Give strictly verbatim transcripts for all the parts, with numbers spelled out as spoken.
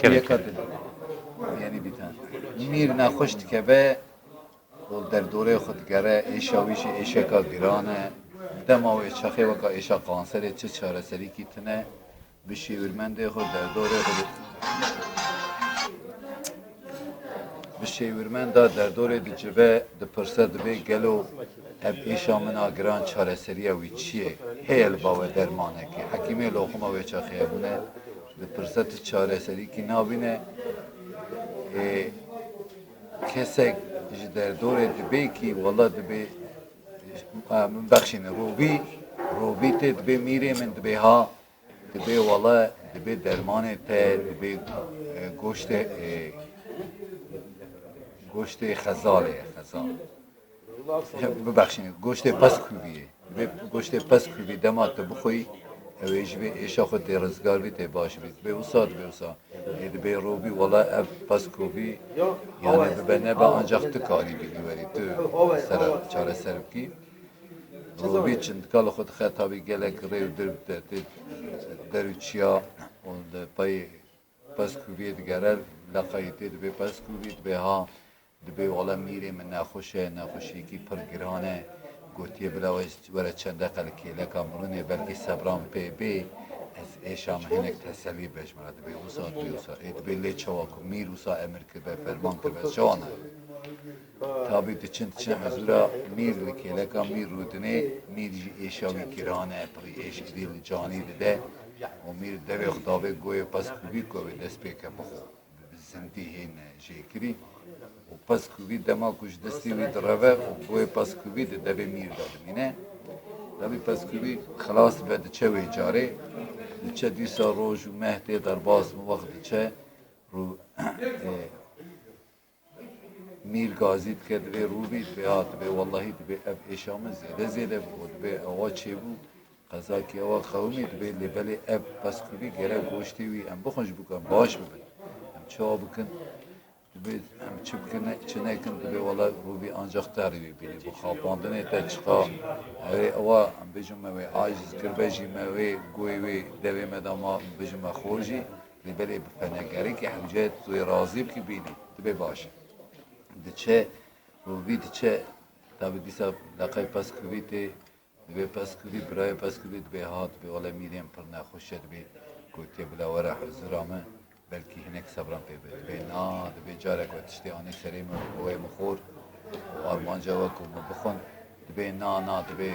Yeka din. Yanî bîtan. Mîr nexweş dikeve û derdorê xwe digere, êşa wî jî êşeka giran e. Dema wê çaxê weka êşa kanserê çi çareserîkî tune, bi şêwirmendê xwe derdorê xwe di-, bi şêwirmenda derdorê dicive, dipirse dibê gelo ev êşa min a giran çareseriya wî çi ye? Heye li ba we dermanekê? Hekîmê loqima wê çaxê hebûne, dipirse tu çareserîkî nabîne? Ê, kesek ji derdorê dibê kî, wela dibê, e, min bexşîne, rovî, rovî tê dibê mîrê min dibê ha, dibê wela, dibê dermanê te, dibê, e, goştê, e, goştê xezalê ye, xezal. Bibexşîne, goştê pez kûvî ye. Dibê goştê pez kûvî dema tu bixwî, ew ê ji vê êşa xwe tê rizgar bî, tê baş bî. Dibê wisa, dibê wisa. Ê dibê rovî, wela ev pez kûvî, yanî bibe nebe, ancax tu karî bînî werî, tu ser, çareser bikî. Rovî çindika li xwe dixe, tabî gelek rê û dir bide, tê der û çiya û li pey pez kûviyê digere, leqayî tê dibê pez kûvî, dibê ha, dibê wela mîrê min nexweş e, nexweşiyekî pir giran e. Gotiye bila we were çend deqe li kêleka mirinê, belkî sebran pê bê, ez êşa min hinek teselî bejmira. Dibê wisa, dibê wisa. Ê dibê lê çawa ku mîr wisa emir kiribe, ferman kiribe, çawa ne? Tabî diçin, diçin huzura mîr, li kêleka mîr rûdinê, mîr jî êşa wî giran e, pirî êş êdî li canî dide û mîr devê xwe davê goyê pez kûvî ku wê dest pê ke bixwe. Bi zindî hêne jêkirî û pez kûvî dema ku ji destê wî direve û goyê pez kûvî di devê mîr de dimîne. Tabî pez kûvî xilas dibe, diçe wê carê, diçe dîsa roj û meh tê derbas, min wext diçe rû, e, mîr gazî dike, dibê rûvî, dibê ha, dibê wellahî, dibê ev êşa min zêde zêde bû, dibê ewa çêbû, qezakî ewa qewimî, dibê lê belê ev pez kûvî gerek goştê wî em bixwin ji bo ku em baş bibin. Em çawa bikin? Dibê em çi bikin, ne, çi nekin, dibê wela rûvî ancax te rê wê bînî. Bi xapandinê te çiqa, ew ê ewa, em bêjin me wê aciz kir be jî, me wê goyê wê devê me de ma, em bêjin me xor jî, lê belê bi fenegerekî hewce tu wê razî bikî bînî. Dibê baş e. Diçe, rûvî diçe, tabî dîsa leqey pez kûvî tê, dibê pez kûvî, birayê pez kûvî dibê ha, dibê wele mîrê min pir nexweş e, dibê gotiye bila were huzura min, belkî hinek sebran pê be. Dibê na, dibê carek we tiştê anî serê min, wê min xor û armanca we ku min bixwin. Dibê na, na, dibê,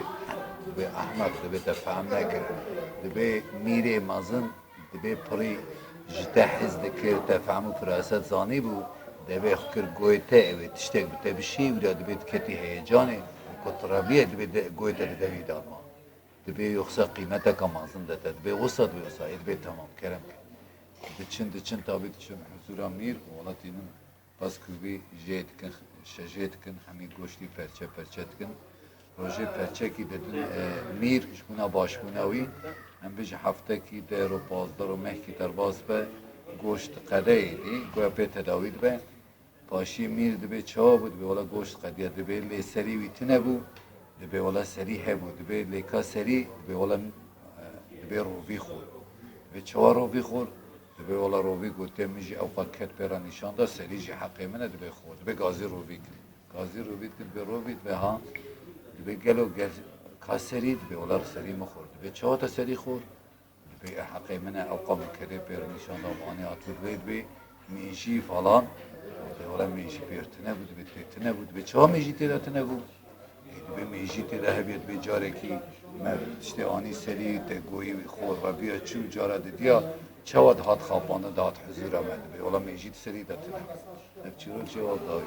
dibê ehmeq, dibê te fehm nekir. Dibê mîrê mezin, dibê pirî ji te hez dikir, te fehm û firaset zanîbû, devê xwe kir goyê te, ew ê tiştek bi te bişî, wira dibê diketî heyecanê û ku tu reviye, dibê de, goyê te di devî de ma. Dibê yoxsa qîmeteka mezin de te, dibê wisa, dibê wisa, ê dibê temam, kerem ke. Diçin, diçin, tabî diçin huzura mîr û welatî min pez kûvî jê dikin, şejê dikin, hemî goştî perçe perçe dikin. Rojê perçekî didin, e, mîr ji bona başbûna wî, em bêjin heftekî de ro pazdeh ro mehkî derbas be, goşt qedeyê dî, goya pê tedawî dibe. Paşî mîr dibê çawa bû, dibê wela goşt qediya, dibê lê serî wî tune bû, dibê wela serî hebû, dibê lê ka serî, dibê wela, e, dibê rovî xor. Dibê çawa rovî xor? Dibê wela rovî gotiye, min jî ewqa ket pê re nîşan da, serî jî heqê min e, dibê xor. Dibê gazî rovî kir. Gazî rovî kir, dibê rovî, dibê ha, dibê gelo ger ka serî, dibê wela serî min xor. Dibê çawa te serî xor? Dibê e heqê min e, ewqa min kedê pê re nîşan da, anî hatibû dibê, dibê mêjî falan. Dibê wela mêjî pê re tune bû, dibê tê tune bû, dibê çawa mêjî tê de tune bû? Ê, dibê mêjî tê de hebiye, dibê carekî me tiştê anî serî, te goyî xor reviya çû, cara didiya, çawa dihat xapandin, dihat huzura me, dibê wela mêjî di serî de tune bû. Ev çîrok jê wela dawî.